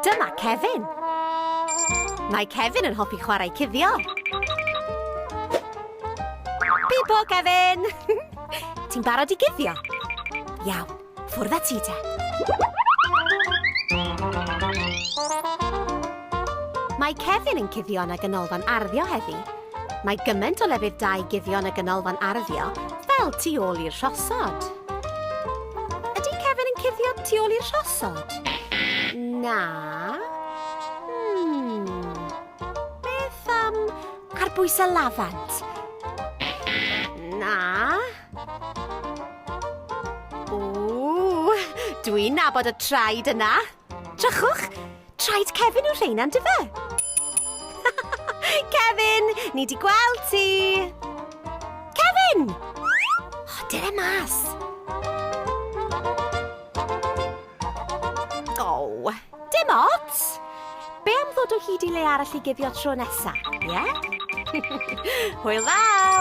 Dyma Kevin. Mae Kevin yn hoffi chwarae cuddio. Pipo, Kevin! Ti'n barod i guddio? Iawn, ffwrdd â ti te. Mae Kevin yn cuddio yn y ganolfan arddio heddi. Mae gymaint o lefydd da i guddio yn y ganolfan arddio, fel tu ôl i'r rhosod. Ydy Kevin yn cuddio tu ôl i'r rhosod? Na. Hmm. Beth am ar bwys y lafant? Na. Ww, dwi'n nabod y traed yna. Drychwch, traed Kevin yw rheina, yn dyfe? Kevin, ni di gweld ti! Kevin! Oh, dyna mas. Oh, dim ots. Be am ddod o hyd i le arall i guddio tro nesa, ie? Yeah? Hwyl fawr!